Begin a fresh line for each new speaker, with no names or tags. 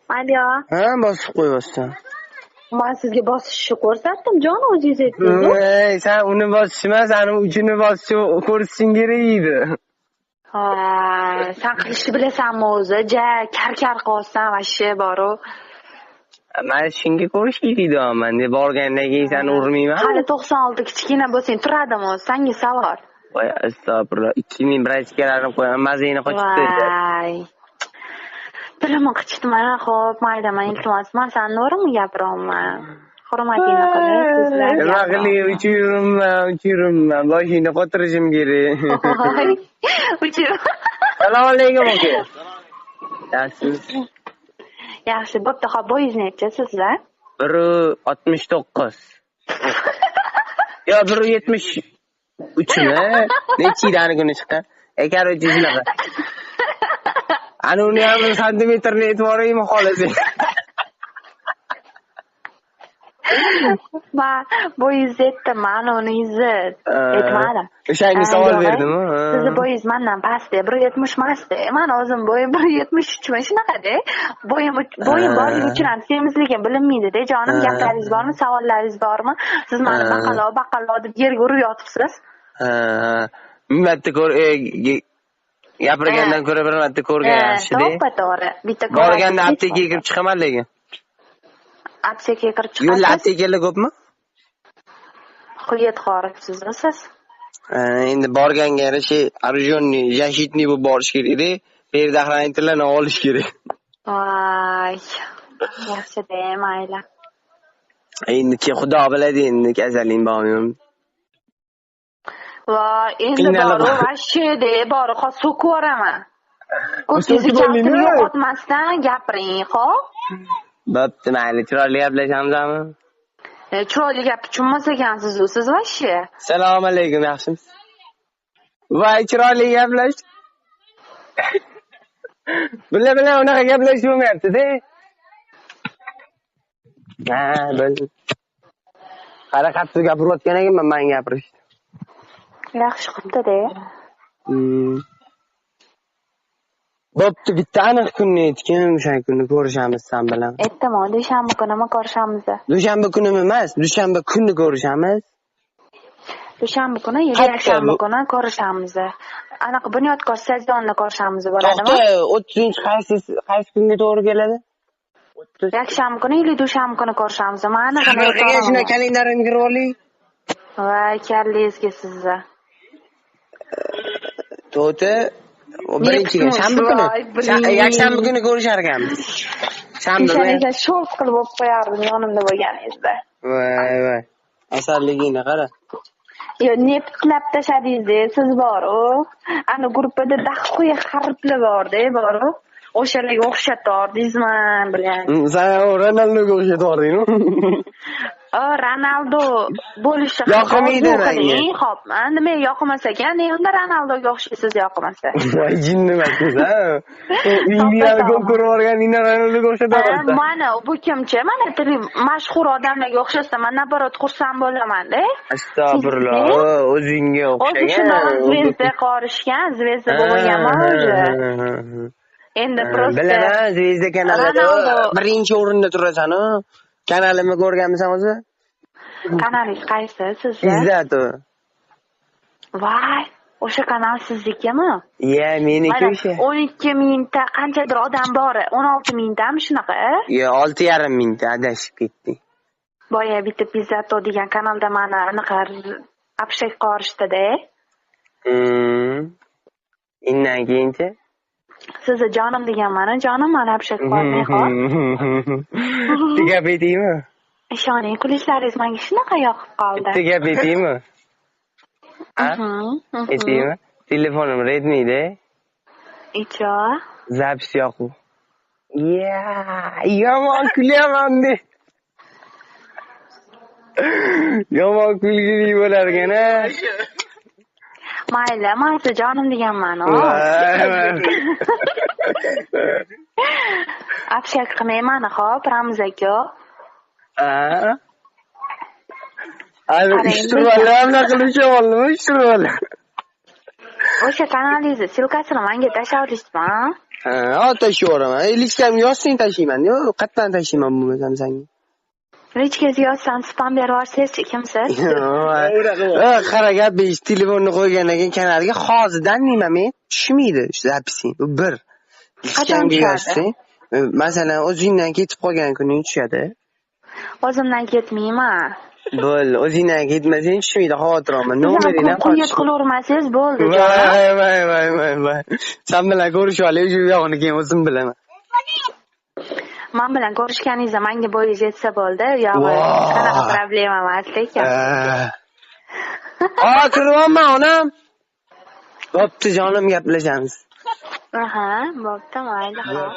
Alo.
Ha, bosib qo'yyapsan.
Men sizga bosishni ko'rsatdim, jon, o'zingiz aytdingiz.
Ey, sen uni bosish emas, ani uchini bosishni ko'rsatishing kerak edi.
Ha, sen qilishni bilasanmi o'zi? Ja, kar-kar qilyapsan, vashe boru.
Men shunga ko'rishga deyapman. Deb borgandan keyin seni urmayman.
Hali 96 kichkina bo'lsang turadimi o'zi? Senga savol.
Voy, astag'firullah. 2000 brachkalarini qo'yaman, mazangni qochibdi.
Voy. Tilimni qichitma, xo'p, mayli, man iltimos, man sani to'g'rimi gapiryapman? Hurmatingni qilib, sizlar.
Nima qilay, uchiribman, uchiribman. Boshingni qotirishim kerak.
Voy, uchir.
Assalomu alaykum aka. Yaxshimisiz?
Yaxshi, bo'pti, xo'p, bo'yingiz necha sizlar?
1.69. Yo, 1.73mi? Necha edi ani kuni chiqqan? Короче, shunaqa. Ani uni ham santimetrni e'tiboriymi xohlasang.
Man bo'yingizni aytdim, man uni yuzi aytmadim.
O'shanga savol berdimmi?
Sizni bo'yingiz mandan pastda, 1.70 emasda. Man o'zim bo'yim 1.73mi, shunaqada. Bo'yim borligi uchun ham semizligim bilinmaydi-da, jonim. Gaplaringiz bormi, savollaringiz bormi? Siz meni baqalo, baqalo deb yerga urib yotibsiz.
Ha, marta ko'r, gapirgandan ko'ra bir marta ko'rgan yaxshi-da.
To'g'ri, bitta
borganda aptekaga kirib chiqaman lekin.
Aptekaga kirib chiqasiz.
Yo'lda aptekalar ko'pmi?
Xuyet xoribsiz siz.
Endi borganga yarasha оружейный, защитный bo'lib borish kerak-da. Предохранительlarni olish kerak.
Voy. Yaxshi-da, mayli.
Endi ki Xudo biladi endi kasallik bormi yo'qmi.
Voy, endi boru vashshede, boru hozir so'kib yuboraman. Ko'zingizni kaftini yo'qotmasdan gapiring, xo'p?
Bo'pti, mayli, chiroyli gaplashamizmi?
Chiroyli gap tushunmas ekansiz u, siz vashshe.
Assalomu alaykum, yaxshimisiz? Voy, chiroyli gaplash. Bular bilan unaqa gaplashib bo'lmayapti-da. Ha, bo'ldi. Qara qattiq gapirayotgan ekanman, men gapirishdi.
Yaxshi qilibdi-da.
Bo'pti, bitta aniq kunni aytgin, o'sha kunni ko'rishamiz sen bilan.
Aytdim, dushanba kunimi ko'rishamiz.
Dushanba kunimi emas, dushanba kunni ko'rishamiz.
Dushanba kuni, yakshanba kuni ko'rishamiz. Aniq Bunyodkor stadionida ko'rishamiz bo'ladimi?
To'xta, 30 qaysi kunga to'g'ri keladi?
Yakshanba kuni yoki dushanba kuni ko'rishamiz. Men aniq
aytaman. Shuna kalendarimga kirib oling.
Voy, kallangizga sizni.
To'ti, birinchi kun shanba kuni. Yakshanba kuni ko'rishar ekanmiz. Shanba.
Sho'x qilib o'p qo'yardim yonimda bo'lganingizda.
Voy voy. Asalligingni qara.
Yo, neptlab tashladingiz-da, siz bor-u. Ana gruppada daxuya harflar bor-da, bor-u. O'shalarga o'xshatordingizmi, bilan.
Sen Ronaldoga o'xshatordingmi?
Ronaldo bo'lishni
yoqmaydi menga.
Xo'p, nima yoqmas ekan? Unda Ronaldoga o'xshaysiz yoqmasa.
Voy, jinni emassiz, ha? Indiyani ko'p ko'rib olganingdan Ronaldoga o'xshatasan.
Mana bu kimchi? Mana mashhur odamlarga o'xshasa, men naborot xursand bo'laman-da.
Astag'firulloh, o'zingga o'xshagan.
O'zi shunaqa zvezda qorishgan, zvezda bo'lganman o'zi. Endi prosta
bilaman, zvezda kanalida birinchi o'rinda turasan-u. Kanalimni ko'rganmisan o'zi?
Kanalingiz qaysi sizni?
Izzat u.
Voy, o'sha kanal siznikimi?
Ya, meniki o'sha.
12 mingta qanchadir odam bor, 16 mingtami shunaqa?
Yo, 6,5 mingta adashib ketdik.
Boya bitta Pizzato degan kanalda meni anaqa abshak qorishdida.
Undan keyinchi?
Sizni jonim degan mani, jonim mani abshak qormay xo'p.
Bitta gap aytaymi?
Ishoning, kulishlaringiz menga shunaqa yoqib qoldi.
Bitta gap aytaymi? Ha? Aytaymi? Telefonim Redmi'da.
Icho.
Zapis yo'q. Ya, yomon kulyapman de. Yomon kulgili bo'lar ekan, a?
Mayli, mayli jonim deganman. Abshak qilmayman, xo'p, Ramiz aka.
Ha? Ay, ishtirvallar qilishib oldimi, ishtirvallar.
O'sha kanalingizni silkasini menga tashlab olishdimi?
Ha, tashlab yuboraman. Личка mga yozsang tashlayman. Yo'q, qayerdan tashlayman bo'lmasam senga.
Личка ngizga yozsam, spam berib yuborsangiz, kimsiz?
Qara, gap besh telefonni qo'ygandan keyin kanalga hozirdan nima men tushmaydi запись ing. Bu bir.
Qachon
Личка mga
tushadi?
yozsang, masalan, o'zingdan ketib qolgan kuning tushadi.
O'zimdan ketmayman.
Bo'ldi, o'zingdan ketmasang tushmaydi, xavotir olma. Nomeringni ham
Quyit qilavermasangiz bo'ldi, jonim.
Voy voy voy voy voy. Sen bilan ko'rishib olay, shu yog'ini keyin o'zim bilaman.
Man bilan ko'rishganingizda manga bo'yingiz yetsa bo'ldi, yog'i hech qanaqa problema emas, lekin.
Aa, kiryapman onam. Bo'pti jonim, gaplashamiz.
Aha, bo'pti, mayli, xo'p.